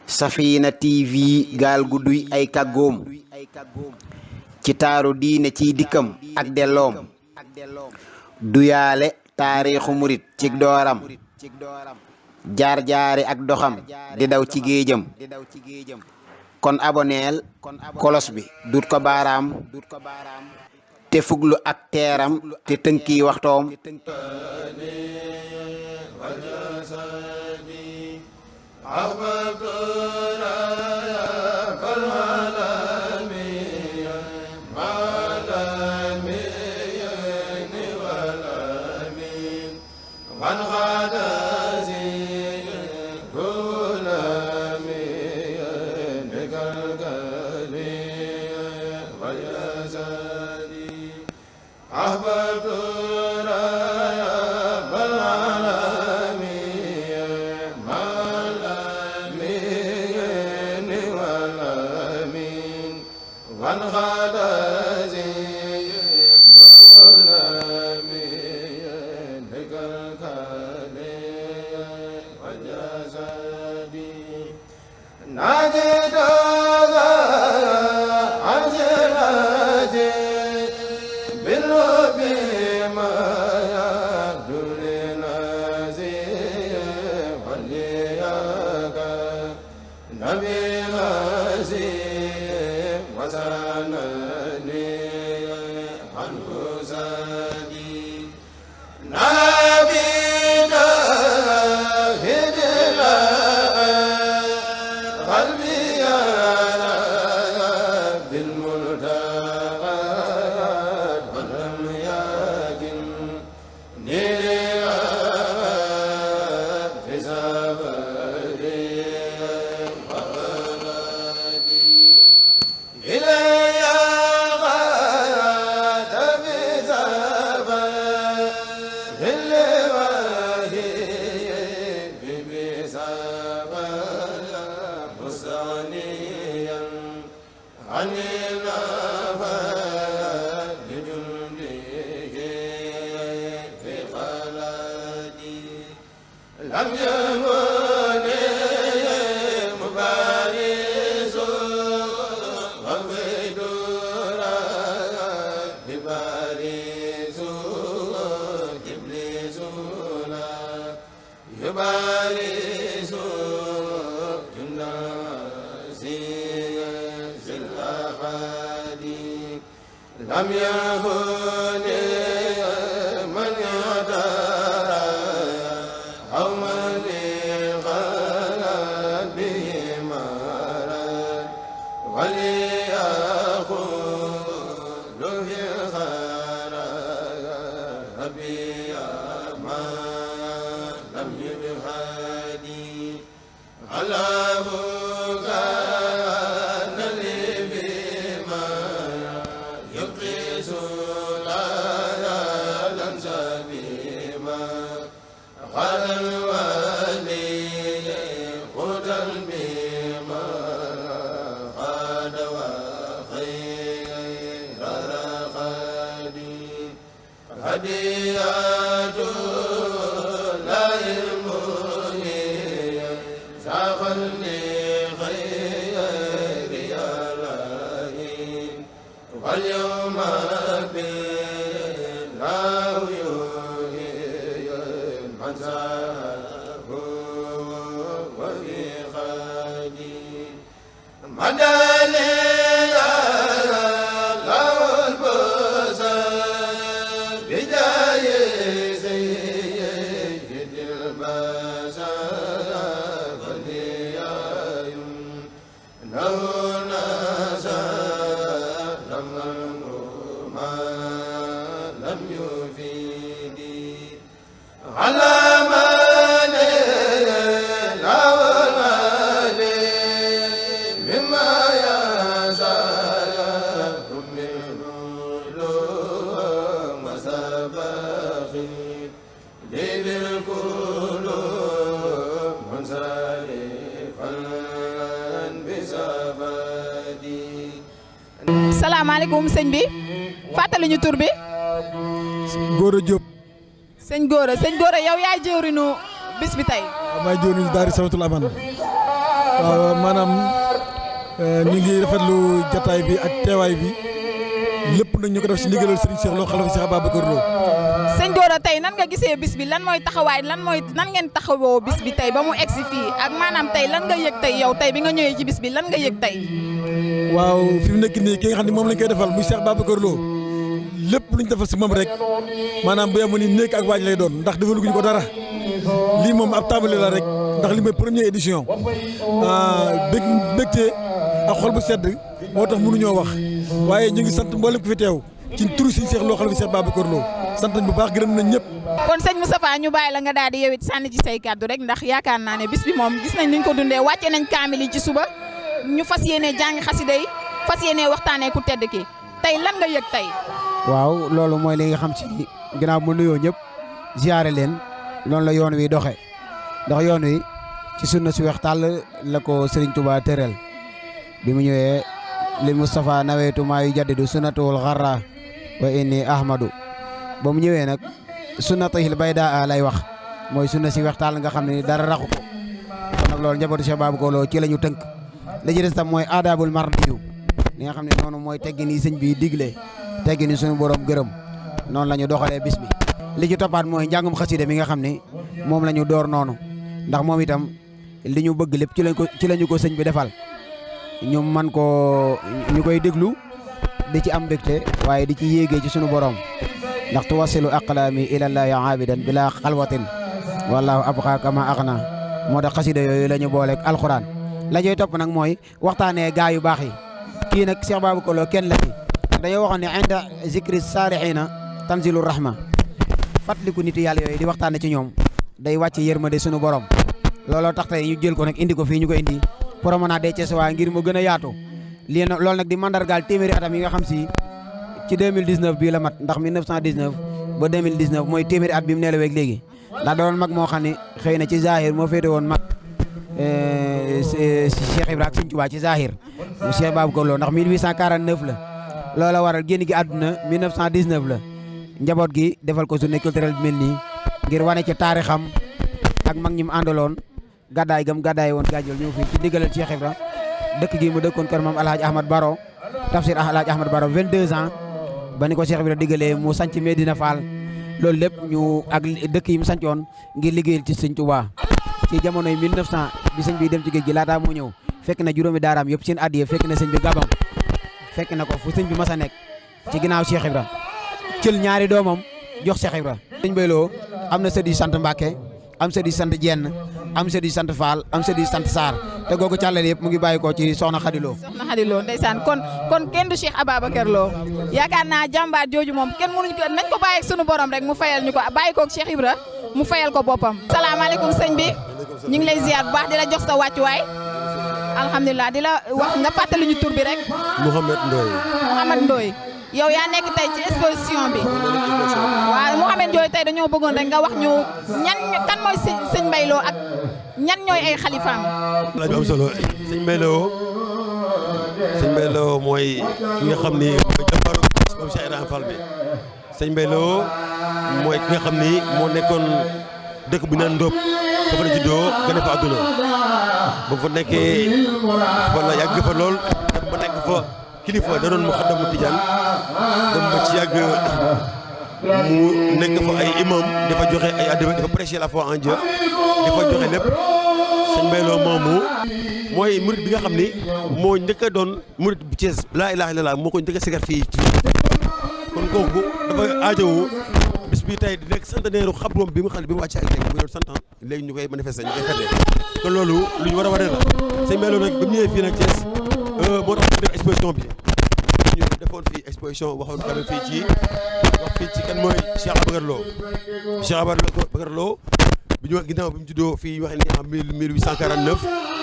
Safina TV gaal gu duy ay kàggoom ci taaru diine ciy dikkam ak delloom duyaale taarixu murit cig dooram jaar-jaari ak doxam di daw ci géejam kon aboneel kolos bi dut ko baaraam te fuglu ak teeram te tënki waxtoom salaamaaleykum sëñ bi fàttali ñu tur bi. Gora Diop. sëñ Gora yow yaay jëwriñu bis bi tey. may jëwriñu daari Samatul Aman. waaw maanaam ñu ngi rafetlu jataay bi ak teewaay bi lépp nag ñu ko def si ndigalal Serigne Cheikh Lo xalifa Cheikh Ababacar Lo. sëñ Gora tey nan nga gisee bis bi lan mooy taxawaay nan ngeen taxawoo bis bi tey ba mu egsi fii ak maanaam tey lan nga yëg tey yow tey bi nga ñëwee ci bis bi lan nga yëg tey. waaw fi mu nekk nii ki nga xam ne moom lañ koy defal muy Cheikh Ababacar Lo lépp luñ defal si moom rek maanaam bu yemoon ni nekk ak waaj lay doon ndax defaluguñ ko dara lii moom ab tàmbali la rek ndax li mooy première édition bégte ak xol bu sedd moo tax mënuñoo wax waaye ñu ngi sant mboolem ku fi teew ci turu Serigne Cheikh Lo xalifa Cheikh Ababacar Lo sant nañ bu baax gërëm nañ ñëpp. kon sëñ Moustapha ñu bàyyi la nga daal di yow it sànni ci say kàddu rek ndax yaakaar naa ne bis bi moom gis nañ niñ ko dundee wàcce nañ kaamil yi ci suba ñu fas yéene jàng xasida yi fas yéene waxtaanee ku tedd ki tey lan nga yëg tey. waaw loolu mooy li nga xam ci ginnaaw mu nuyoo ñëpp ziare leen loolu la yoon wi doxee ndax yoon wi ci sunna si weex tàll la ko Serigne Touba tëral bi mu ñëwee li Moustapha naweetu maa yu jaddidu sunnatul xarra wa inni ahmadu ba mu ñëwee nag sunnatihil bayda lay wax mooy sunna si weex tàll nga xam ne dara raxu ko kon nag loolu njabootu Cheikh Ababacar Lo ci la ñu tënk la ci des tam mooy aadaabul mardiyu li nga xam ne noonu mooy teggin yi sëñ bi digle teggin yi suñu borom gërëm noonu la ñu doxalee bis bi li ci toppaat mooy njàngum xasida mi nga xam ne moom la ñu door noonu ndax moom itam li ñu bëgg lépp ci la ñu ko sëñ bi defal ñu man ko ñu koy déglu di ci am mbégte waaye di ci yéegee ci sunu borom ndax tuwasilu aqlaami ilallaahi aabidan bila xalwatin wallahu abqa kama axna moo tax xasida yooyu la ñu booleeg alxuraan la ñuy topp nag mooy waxtaanee gaa yu baax yi kii nag Cheikh Ababacar Lo kenn la fi dañoo waxoon ne inda zikri saalihiina tanzilu rahma fàttaliku nit yàlla yooyu di waxtaane ci ñoom day wàcc yërmande sunu borom looloo tax tey ñu jël ko nag indi ko fii ñu ko indi promenade des Thiessois ngir mu gën a yaatu lii nag loolu nag di mandargaal téeméeri atam yi nga xam si ci 2019 bii la mat ndax 1919 ba 2019 mooy téeméeri at bi mu neelawee léegi ndax doon mag moo xam ne xëy na ci zahir moo féete woon mag Cheikh Ibrahima ak Sëñ Tuubaa ci zahir mu Cheikh Ababacar Lo ndax 1849 la loola waral génn gi àdduna 1919 la njaboot gi defal ko journée culturelle bi mel nii ngir wane ci taarixam ak mag ñi mu àndaloon gàddaay gam gàddaay woon gaajol ñëw fii ci diggalal Cheikh Ibrahima dëkk gi mu dëkkoon kër maam Alhaji Ahmad Baro tafsir Alhaji Ahmad Baro 22 ans ba ni ko Cheikh Ibrahima diggalee mu sanc Medina Fall loolu lépp ñu ak dëkk yi mu sancoon ngir liggéeyal ci Sëñ Tuubaa ci jamonoy 1900 bi sëñ bi dem ci géej gi laataa moo ñëw fekk na juróomi daaraam yëpp seen addiya fekk na sëñ bi gabam fekk na ko fu sëñ bi mas a nekk ci ginnaaw Cheikh Ibrahima jël ñaari doomam jox Cheikh Ibrahima. sëñ Bay Lo am na sët yu sant Mbàkke am sët yu sant Jenn am sët yu sant Fall am sët yu sant Sarr te googu càllale yëpp mu ngi bàyyi ko ci Soxna Xadi Lo. Soxna Xadi Lo ndeysaan kon kenn du Cheikh Ababacar Lo yaakaar naa jàmbaar jooju moom kenn mënuñu ko nañ ko bàyyi ak sunu borom rek mu fayal ñu ko bàyyi koog Cheikh Ibra mu fayal ko boppam. salaamaaleykum sëñ bi ñu ngi lay ziar bu baax di la jox sa wàccuwaay alhamdulilah di la wax nga fàttali ñu tur bi rek. Mouhamed Ndoye. Mouhamed Ndoye yow yaa nekk tey ci exposition bi waaw Mouhamed Ndoye tey dañoo bëggoon rek nga wax ñu kan mooy sëñ Mbaye Lo ak ñan ñooy ay xalifaam. laaj bu am solo sëñ Mbaye Lo mooy ki nga xam ni mooy jàmbaaru moom Cheikh Ibrahima Fall bi sëñ Mbaye Lo mooy ki nga xam ni moo nekkoon dëkk bu ñu naan Ndóob foofu la juddoo gën a fa àdduna ba fa nekkee wala yàgg fa lool dem ba nekk fa kilifa da doon mu xaddam mu tijaan dem ba ci yàgg mu nekk fa ay imam dafa joxe ay addiya dafa prêcher la foi en Dieu dafa joxe lépp sëñ Mbaye Lo moomu mooy murid bi nga xam ni moo njëkk a doon murid bu Thiès laa ilaaha illallaah moo ko njëkk a sigar fii kon kooku dafa aajowu bis bi tey di nekk centenaire xabroom bi mu xam ne bi mu wàccee ak léegi mu doon 100 ans léegi ñu koy manifester ñu koy fête kon loolu lu ñu war a waree la sëñ Mbaye Lo nag bi mu ñëwee fii nag Thiès moo tax ñu def exposition bi ñu defoon fii exposition waxoon quand même fii ci wax fii ci kan mooy Cheikh Ababacar Lo Cheikh Ababacar Lo bi ñu ginnaaw bi mu juddoo fii waxee ni en 1849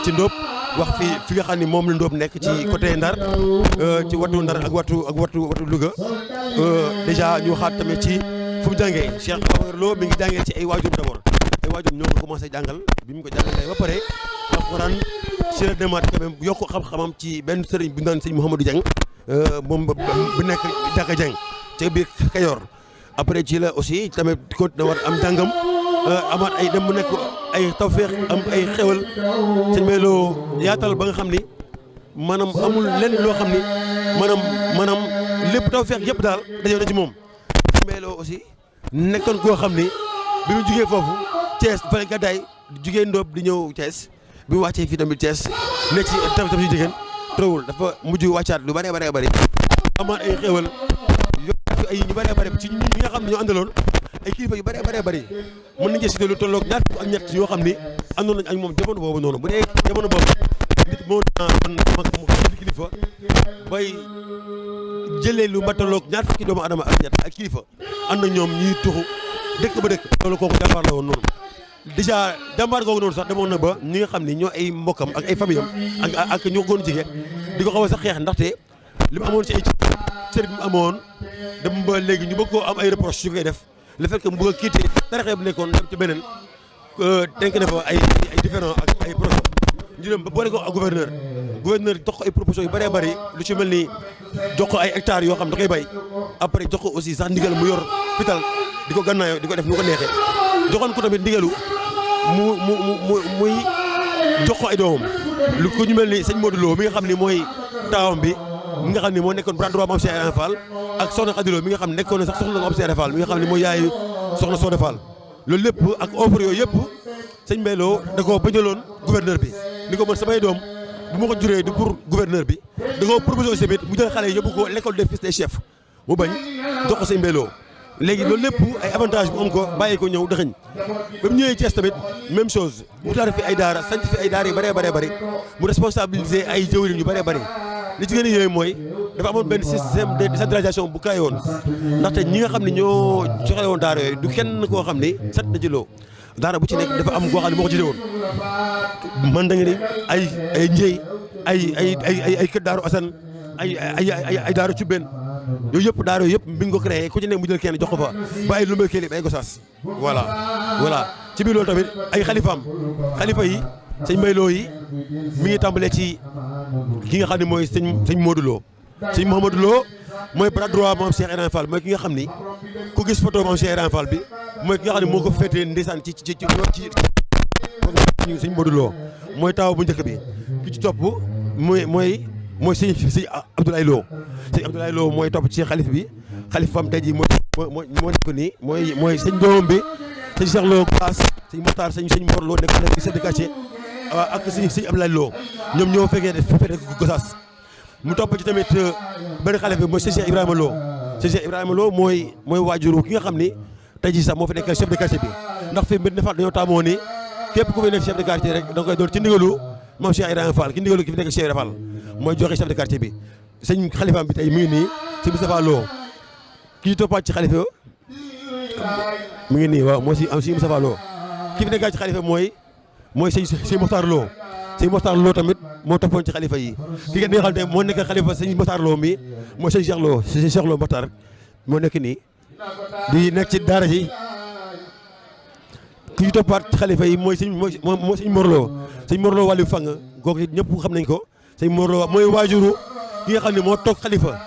ci Ndóob wax fii fi nga xam ni moom la Ndóob nekk ci côté Ndar ci wattu Ndar ak wattu Louga déjà ñu waxaat tamit ci fu mu jàngee Cheikh Ababacar Lo mi ngi jàngee ci ay waajur d'abord ay waajur ñoo ko commencé jàngal bi mu ko jàngalee ba pare alxuraan ci la demaat quand même yokk xam-xamam ci benn sëriñ bu ñu naan sëñ Mouhamadou Dieng moom bu nekk Jaka Dieng ca biir Kayoor après ci la aussi tamit continué war am jàngam amaat ay dem mu nekk ay tawféex am ay xewal sëñ Mbaye Lo yaatal ba nga xam ni maanaam amul lenn loo xam ni maanaam lépp tawféex yëpp daal dañoo na ci moom. sëñ Mbaye Lo aussi nekkoon koo xam ni bi mu jugee foofu Thiès fa la gàddaay jugee Ndoob di ñëw Thiès bi mu wàccee fii tamit Thiès nekk ci tam si jigéen trawul dafa mujj wàccaat lu bëree bëri amaat ay xewal yokk ay ñu bëree bëri ci ñi nga xam ne ñoo àndaloon ay kilifa yu bëree bëri mën nañu cee lu tolloog ñaar fukk ak ñett yoo xam ni àndoon nañ ak moom jamono boobu noonu bu dee jamono boobu nit moo man mu kilifa bay jëlee lu ba tolloog ñaar fukki doomu adama ak ñett ak kilifa ànd na ñoom ñuy tuxu dëkk ba dëkk loolu kooku jàmbaar la woon noonu déjà jàmbaar googu noonu sax demoon na ba ñi nga xam ni ñoo ay mbokkam ak ay famille am ak ñoo gën a jege di ko xaw a sax xeex ndaxte li mu amoon ci ay cër bi mu amoon dem ba léegi ñu bëgg koo am ay reproche yu koy def le fait que mu bëgg a quitter taraxee bu nekkoon dem ci beneen tenk na fa ay différents ak ay projet ñu dem ba boole ko ak gouverneur jox ko ay propositions yu bëree bëri lu ci mel ni jox ko ay hectares yoo xam da koy bay après jox ko aussi sax ndigal mu yor fital di ko gannaayoo di ko def nu ko neexee joxoon ko tamit ndigalu muy jox ko ay doomam lu ko ñu mel ni sëñ Modou Lo mi nga xam ni mooy taawam bi mi nga xam ni moo nekkoon bras droit Mame Cheikh Ibrahima Fall ak soxna Khady Lo mi nga xam ne nekkoon na sax soxna Mame Cheikh Ibrahima Fall mi nga xam ne mooy yaayu soxna Soda Fall loolu lépp ak offre yooyu yëpp sëñ Mbaye Lo da koo bañaloon gouverneur bi ni ko mën samay doom bu ma ko juree du pour gouverneur bi da koo proposé aussi tamit mu jël xale yi yóbbu ko l'école des fils des chefs mu bañ jox ko sëñ Mbaye Lo léegi loolu lépp ay avantage bu am ko bàyyi ko ñëw dëxëñ ba mu ñëwee Thiès tamit même chose mu daara fi ay daara sant fi ay daara yu bëree bëri mu responsabiliser ay jëwriñ yu bëree bëri li ci gën a yooyu mooy dafa amoon benn système de décentralisation bu kaay woon ndaxte ñi nga xam ne ñoo joxe woon daara yooyu du kenn koo xam ne sant na ci loo daara bu ci nekk dafa am koo xam ne moo ko jëlee woon man da nga ni ay njëy ay kër daaru asan ay daaru cubbeen yooyu yëpp daara yooyu yëpp mi ngi ko créé ku ci nekk mu jël kenn jox ko fa ba ay lumbal kéli ba ay gosaas voilà ci biir loolu tamit ay xalifa yi sëñ Mbaye Lo yi mi ngi tàmbalee ci ki nga xam ne mooy sëñ Modou Lo sëñ Mouhamadou Lo mooy bras droit Mame Cheikh Ibrahima Fall mooy ki nga xam ni ku gis photo Mame Cheikh Ibrahima Fall bi mooy ki nga xam ne moo ko féetee ndeysaan ci sëñ Modou Lo mooy taaw bu njëkk bi ki ci topp mooy sëñ Abdoulaye Lo sëñ Abdoulaye Lo mooy topp ci xalif bi xalif fam tey jii moo nekk nii mooy sëñ doomam bi sëñ Cheikh Lo Gass sëñ Mokhtar sëñ Mor Lo nekk na chef de quartier ak sëñ Abdoulaye Lo ñoom ñoo fekkee Gossas mu topp ci tamit benn xale bi mooy Cheikh Ibrahima Lo Cheikh Ibrahima Lo mooy waajuru ki nga xam ni tey jii sax moo fi nekk chef de quartier bi ndax fi mbir ne Fall dañoo taamoo ni képp ku fi nekk chef de quartier rek da nga koy doon ci ndigalu Mame Cheikh Ibrahima Fall ki ndigalu ki fi nekk Cheikh Ibrahima Fall mooy joxe chef de quartier bi sëñ xalifaam bi tey mu ngi nii sëñ Moustapha Lo kii toppaat ci xalifa mu ngi nii waaw mooy si Moustapha Lo ki fi nekkaat ci xalifa mooy sëñ Mokhtar Lo sëñ Mokhtar Lo tamit moo toppoon ci xalifa yi ki ngeen di xam ne moo nekk xalifa sëñ Mokhtar Lo mi mooy sëñ Cheikh Lo Mokhtar moo nekk nii di nekk ci daara ji ki ñu toppaat ci xalifa yi mooy sëñ Mor Lo sëñ Mor Lo wàllu fang kooku it ñëpp xam nañ ko sëñ Mor Lo mooy waajuru ki nga xam ne moo toog xalifa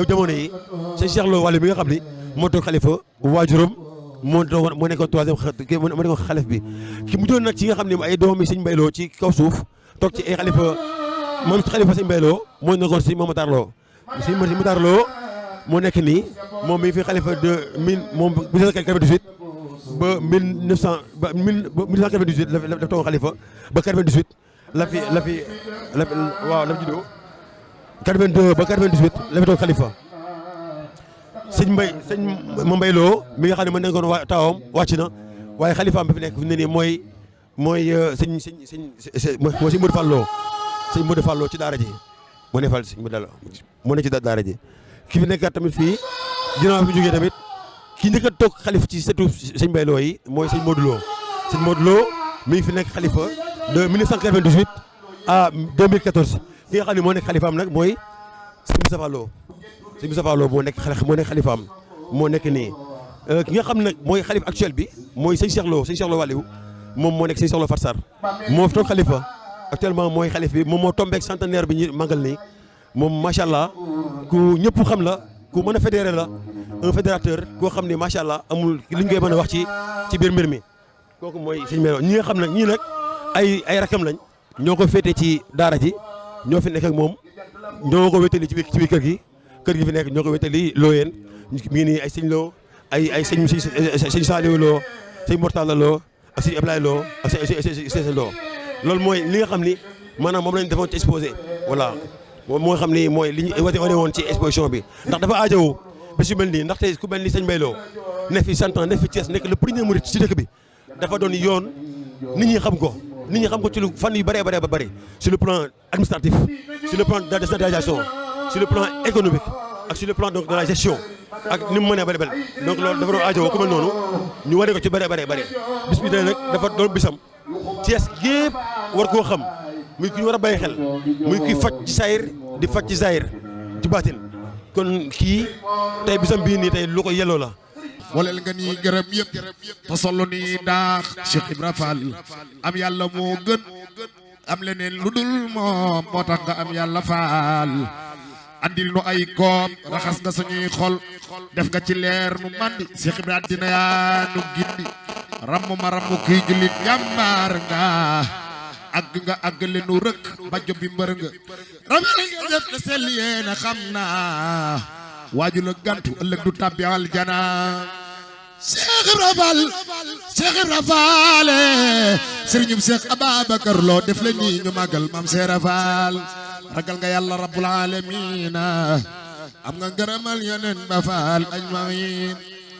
jamono yi sëñ Cheikh Lo wàllu mi nga xam ne moo toog xalifa waajuram moo nekkoon troisième moo nekkoon xalif bi ki mu doon nag ci nga xam ne ay doomi sëñ Mbaye Lo ci kaw suuf toog ci ay xalifa moom ci xalifa sëñ Mbaye Lo moo nekkoon sëñ Mamadar Lo sëñ Mamadar Lo moo nekk nii moom mi fi xalifa de 1998 ba 1998 la toog xalifa ba 98 la fi juddoo 82 ba 98 la fi toog xalifa sëñ Mbaye Lo mi nga xam ne mën nañu ko taawam wàcc na waaye xalifaam bi fi nekk fi ne nii mooy sëñ Modou Fall Lo sëñ Modou Fall Lo ci daara ji moo ne fal sëñ Modou moo ne ci daara ji ki fi nekkaat tamit fii ginnaaw bi jógee tamit ki njëkk a toog xalifa ci setu sëñ Mbaye Lo yi mooy sëñ Modou Lo sëñ Modou Lo mi ngi fi nekk xalifa de 1998 à 2014 ki nga xam ne moo nekk xalifaam nag mooy sëñ Moustapha Lo sëñ Moustapha Lo moo nekk xalifaam moo nekk nii ki nga xam nag mooy xalif actuel bi mooy sëñ Cheikh Lo Waliou moom moo nekk sëñ Cheikh Lo Farsar moo fi toog xalifa actuellement mooy xalif bi moom moo tombé ak centenaire bi ñu màggal nii moom macha allah ku ñëpp xam la ku mën a fédéré la un fédérateur koo xam ne macha allah amul li ñu koy mën a wax ci biir mbir mi kooku mooy sëñ Melo ñi nga xam nag ñii nag ay rakam lañ ñoo ko féete ci daara ji ñoo fi nekk ak moom ñoo ko wétali ci biir kër gi fi nekk ñoo ko wétali looyeen mi ngi nii ay sëñ Lo ay sëñ Saliou Lo sëñ Mortala Lo ak sëñ Ablaye Lo ak sëñ Lo loolu mooy li nga xam ni maanaam moom lañ defoon ci exposé voilà moom moo xam ni mooy li ñu wane woon ci exposition bi ndax dafa aajowu bés yu mel nii ndaxte ku mel ni sëñ Mbaye Lo ne fi 100 ans ne fi Thiès nekk le premier mouride ci dëkk bi dafa doon yoon nit ñi xam ko ci lu fan yu bëree ba bëri sur le plan administratif sur le plan de la décentralisation sur le plan économique ak sur le plan donc de la gestion ak ni mu mënee bëri donc loolu dafa doon aajowo ku mel noonu ñu wane ko ci bëri bis bi nag dafa doon bisam Thiès gépp war koo xam muy ku ñu war a bàyyi xel muy kuy faj ci saayir di faj ci saayir ci baatin kon kii tey bisam bii nii tey lu ko yelloo la. waleel nga ni gërëm yëpp te solo ni daax Cheikh Ibra Fall am yàlla moo gën am leneen lu dul moom moo tax nga am yàlla faal andil nu ay koom raxas nga suñuy xol def nga ci leer nu mandi Cheikh Ibra dina yaa nu gindi rammu ma rammu kii jullit jàmbaar nga àgg leenu rëkk bajo bi mbër nga rafet nga def te sell yéena xam naa waaju la gantu ëllëg du tabbi aljana Cheikh Ibra Fall sëriñum Cheikh Ababacar Lo def la nii ñu màggal maam Cheikh Ibra Fall ragal nga yàlla rabbul alamina am nga ngërëmal yeneen ba Fall ajmain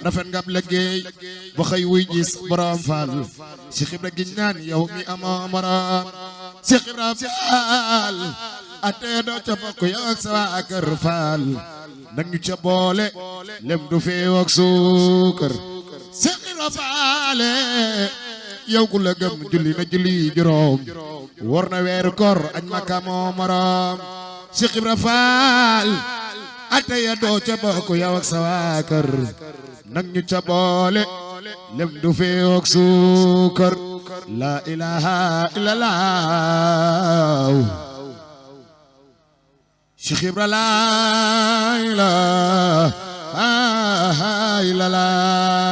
rafet nga ab liggéey ba xëy wuy gis borom Fall Cheikh Ibra giñ naan yow mi amoo morom Cheikh Ibra Fall atee doo ca bokk yow ak sa waa kër Fall nag ñu ca boole lem du feew ak suukar Cheikh Ibra Fall yow ku la gëm julli na julli juróom war na weeru koor añ Makka moo morom Cheikh Ibra Fall atee doo ca bokk yow ak sa waa kër nag ñu ca boole lem du feew ak suukar la ilaha illallah Cheikh Ibra la ilaha illallah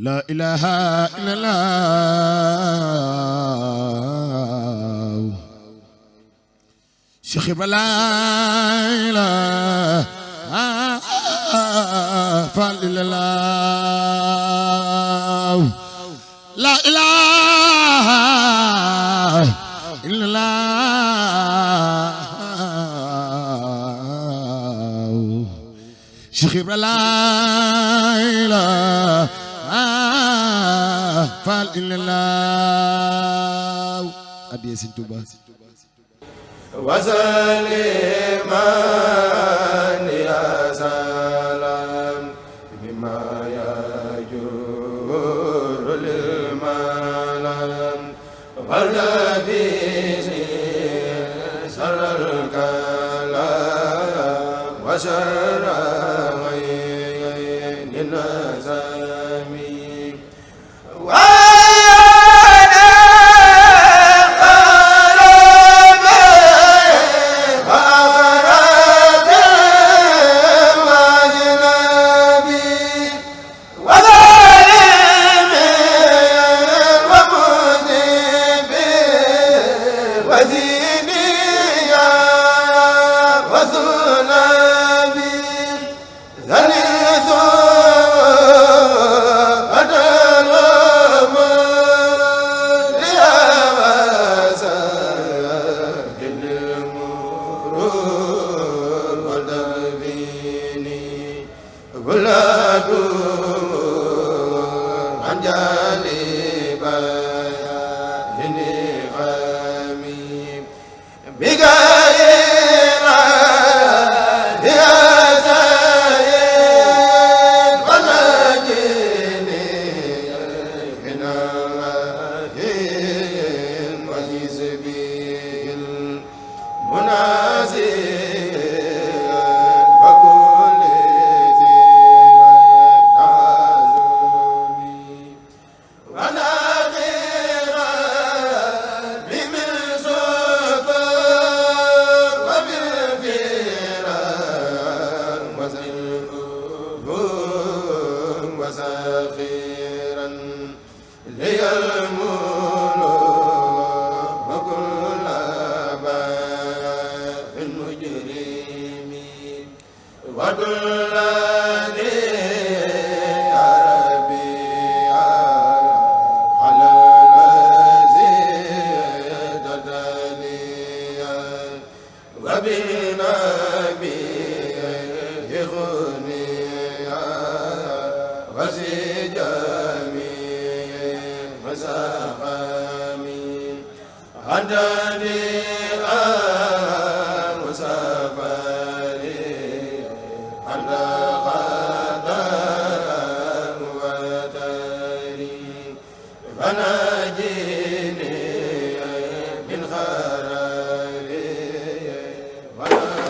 la ilaha illallah Cheikh Ibra la ilaha illallah la ilaha illallah Cheikh Ibra la ilaha illallah adiya Sëñ Tuubaa wasaliman ya salam bima yajur lil malam waladi saral kalam wasara'i nazami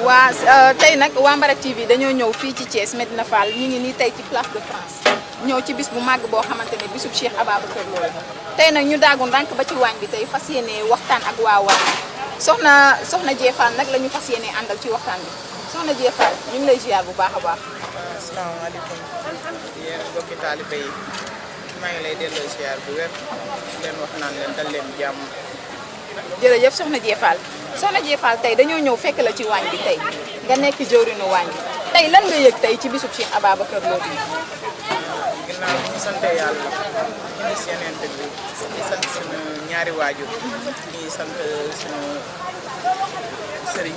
waa tey nag waa Mbarak TV dañoo ñëw fii ci Thiès Medina Fall ñu ngi nii tey ci place de France ñëw ci bis bu màgg boo xamante ne bisub Cheikh Ababacar Lo la tey nag ñu daagu ndànk ba ci waañ bi tey fas yéene waxtaan ak waa waañ soxna Jeefal nag la ñu fas yéene àndal ci waxtaan bi soxna Jeefal ñu ngi lay ziar bu baax a baax. asalaamaaleykum yéen mbokki taalibe yi maa ngi lay delloo ziar bu wér leen wax naan leen dal leen jàmm. jërëjëf soxna Jeefal tey dañoo ñëw fekk la ci waañ bi tey nga nekk jëwriñu waañ bi tey lan nga yëg tey ci bisub Cheikh Ababacar Lo bi. ginnaaw bi ñu sant yàlla ñu seen bi di sant suñu ñaari waajur di sant suñu sëriñ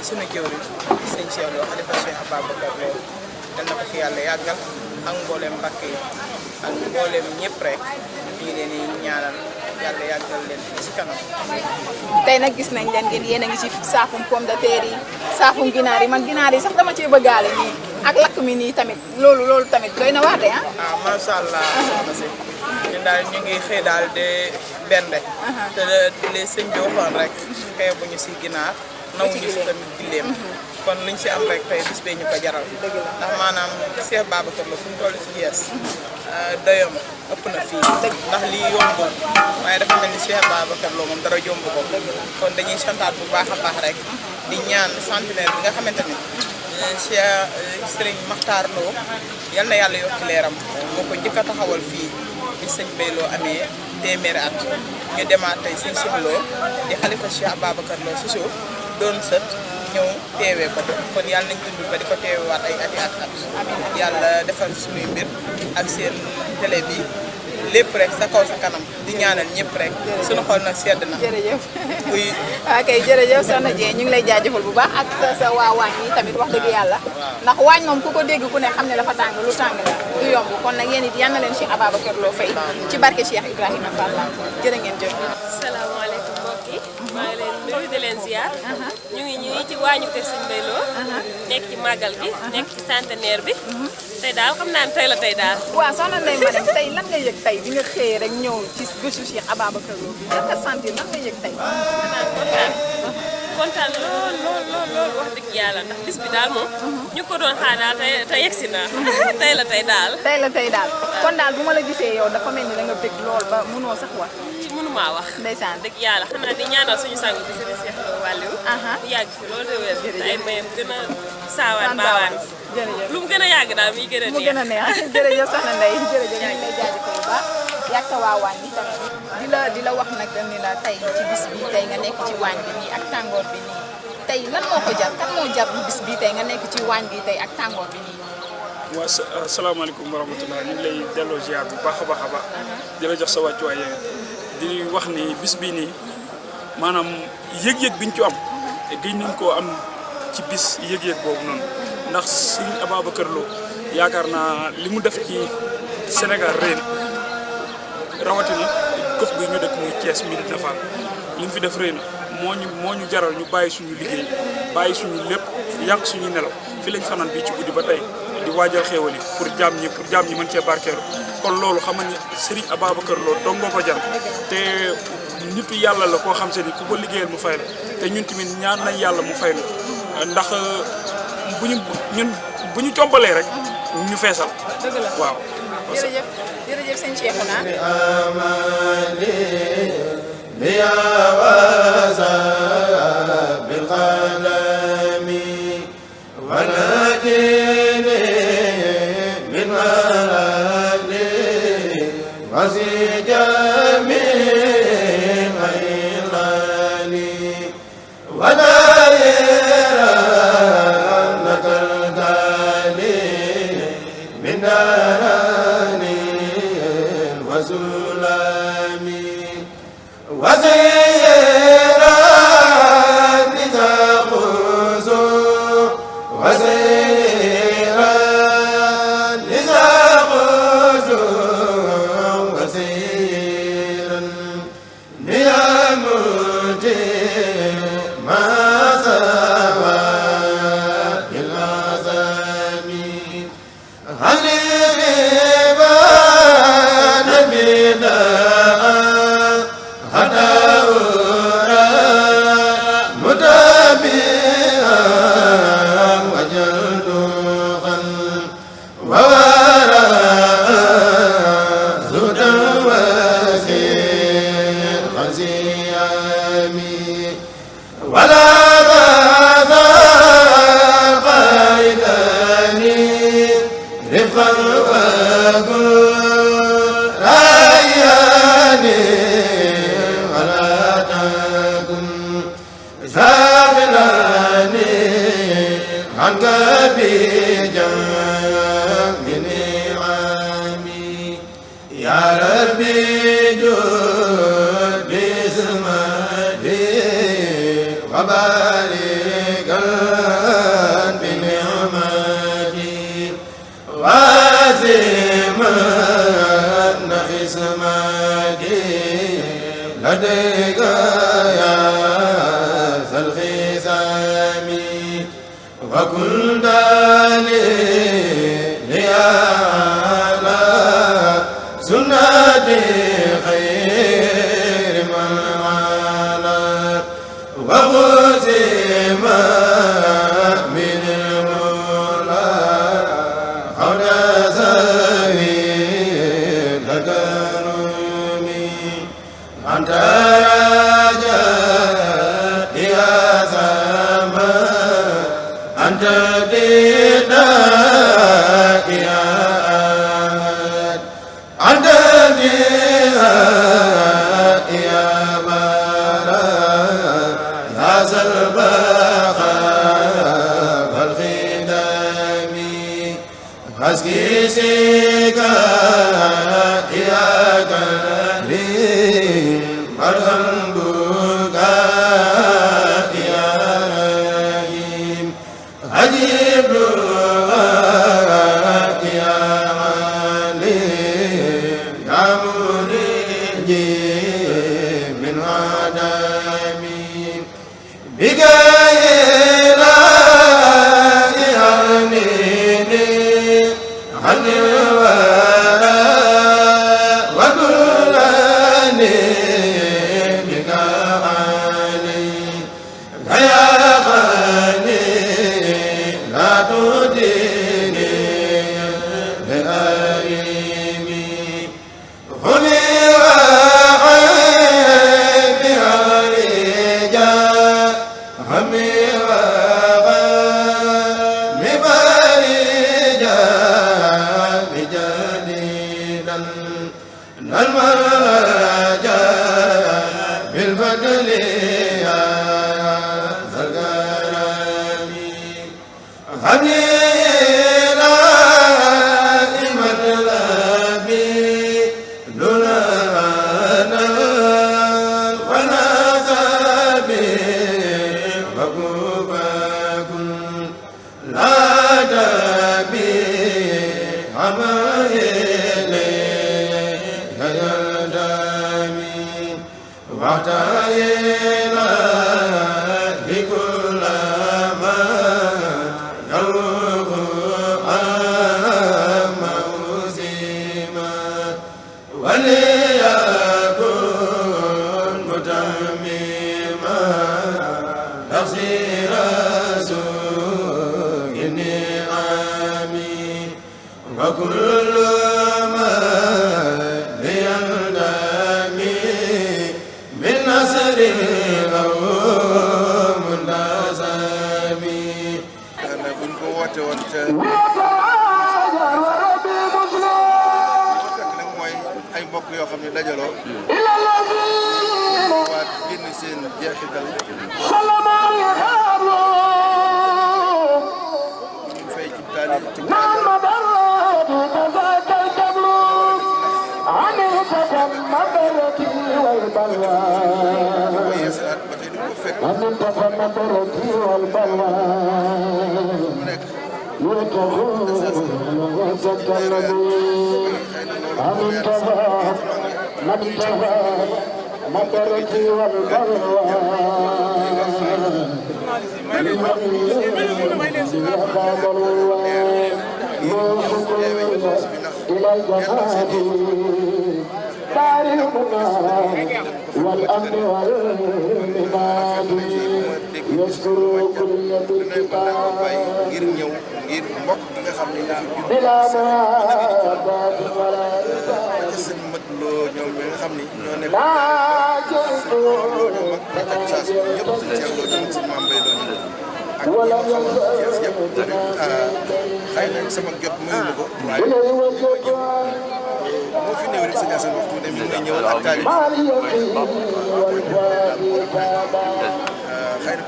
suñu jëwriñ sëñ Cheikh Lo xalifa Cheikh Ababacar Lo dal na ko fi yàlla yàggal ak mbooleem mbakk yi ak mbooleem ñëpp rek ñu ngi leen di ñaanal yàlla yàggal leen ci kanam. tey nag gis nañ leen ngeen yéen a ngi ci saafum pomme de terre yi saafum ginaar yi man ginaar yi sax dama cee bëggaale nii ak lakk mi nii tamit loolu tamit doy na wax de ah. macha allah soxna si ñun daal ñu ngi xëy daal de bernde. te li sëñ bi waxoon rek xëy bu ñu si ginaar nawuñu si tamit gileem. kon luñ si am rek tey bis bee ñu ko jaral. ndax maanaam Cheikh Babacar Lo fu mu toll ci Thiès doyam ëpp na fii ndax lii yombul waaye dafa mel ni Cheikh Babacar Lo moom dara yomb ko kon dañuy santaat bu baax a baax rek di ñaan centenaire bi nga xamante ni Cheikh Serigne Makhtar Lo yal na yàlla yokk leeram moo ko njëkk a taxawal fii bi sëñ Bay Lo amee téeméeri at ñu demaat tey sëñ Cheikh Lo di xalifa Cheikh Babacar Lo si suuf doon sët ñëw teewee ko kon yàlla nañ dund ba di ko teewewaat ay ati at yàlla defal suñuy mbir ak seen télé bi lépp rek sa kaw sa kanam di ñaanal ñëpp rek suñu xol nag sedd na. jërëjëf ok jërëjëf soxna Dieng ñu ngi lay jaajëfal bu baax ak sa waa waañ yi tamit wax dëgg yàlla ndax waañ moom ku ko dégg ku ne xam ne dafa tàng lu tàng la du yomb kon nag yéen it yal na leen Cheikh Ababacar Lo fay ci barke Cheikh Ibrahima Fall jërë ngeen jëf. salaamaaleykum mbokk yi maa ngi leen nuyu di leen ziar ñu ngi ci waañu kër Sëñ Bay Lo nekk ci màggal gi nekk ci centenaire bi tey daal xam naa ne tey la tey daal. waaw soxna Ndeye Marème tey lan nga yëg tey bi nga xëyee rek ñëw ci bésu Cheikh Ababacar Lo bi lan nga sentir lan nga yëg tey. kontaan lool wax dëgg yàlla ndax bis bi daal moom ñu ko doon xaar daal te yegsi na tey la tey daal. tey la tey daal kon daal bu ma la gisee yow dafa mel ni da nga bëgg lool ba mënoo sax wax. mënumaa wax. ndeysaan dëgg yàlla xanaa di ñaanal suñu sang bi Serigne Cheikh Lo Waliou. mu yàgg fi loolu de wér. jërëjëf ay mayam gën a saawaan baawaan. jërëjëf lu mu gën a yàgg daal muy gën a neex. mu gën a neex jërëjëf soxna Ndeye jërëjëf ñu ngi lay jaajëfal bu baax yàgg sa waa waañ bi tamit di la wax nag ni la tey ci bis bi tey nga nekk ci waañ bi nii ak tàngoor bi nii tey lan moo ko jar kan moo jar bis bi tey nga nekk ci waañ bi tey ak tàngoor bi nii. waaw asalaamaaleykum wa rahmatulah ñu ngi lay delloo ziar bu baax a baax a baax di la jox sa wàccuwaay di wax ni bis bii nii maanaam yëg-yëg biñ ci am te gëj nañ koo am ci bis yëg-yëg boobu noonu ndax Serigne Ababacar Lo yaakaar naa li mu def ci Sénégal ren rawatina gox bi ñu dëkk muy Thiès Medina Fall li mu fi def ren moo ñu jaral ñu bàyyi suñu liggéey bàyyi suñu lépp yàq suñu nelaw fi lañ fanaan bi ci guddi ba tey di waajal xéewal yi pour jaam ñi mën cee barkeelu kon loolu xam nga ni Serigne Ababacar Lo dong nga ko jar te nitu yàlla la koo xam se ni ku ko liggéeyal mu fay la te ñun tamit ñaan nañ yàlla mu fay la ndax bu ñu combalee rek ñu feesal. dëgg la waaw. jërëjëf sëñ Cheikhouna. wa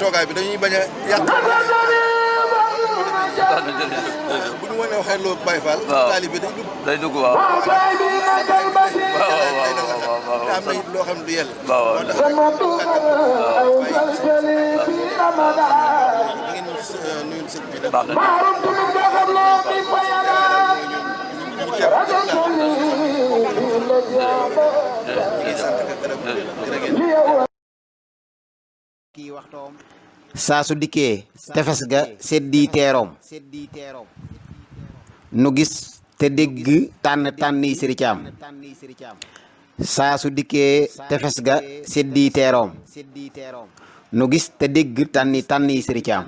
toogaay bi dañuy bañ a yàq bu ñu mënee waxee loo Baye Fall. taalibe day dugg waaw. am na it loo xam ne du yell. saa su dikkee tefes ga seddi teeroom nu gis te dégg tànni Sëriñ Caam saa su dikkee tefes ga seddi teeroom nu gis te dégg tànni Sëriñ Caam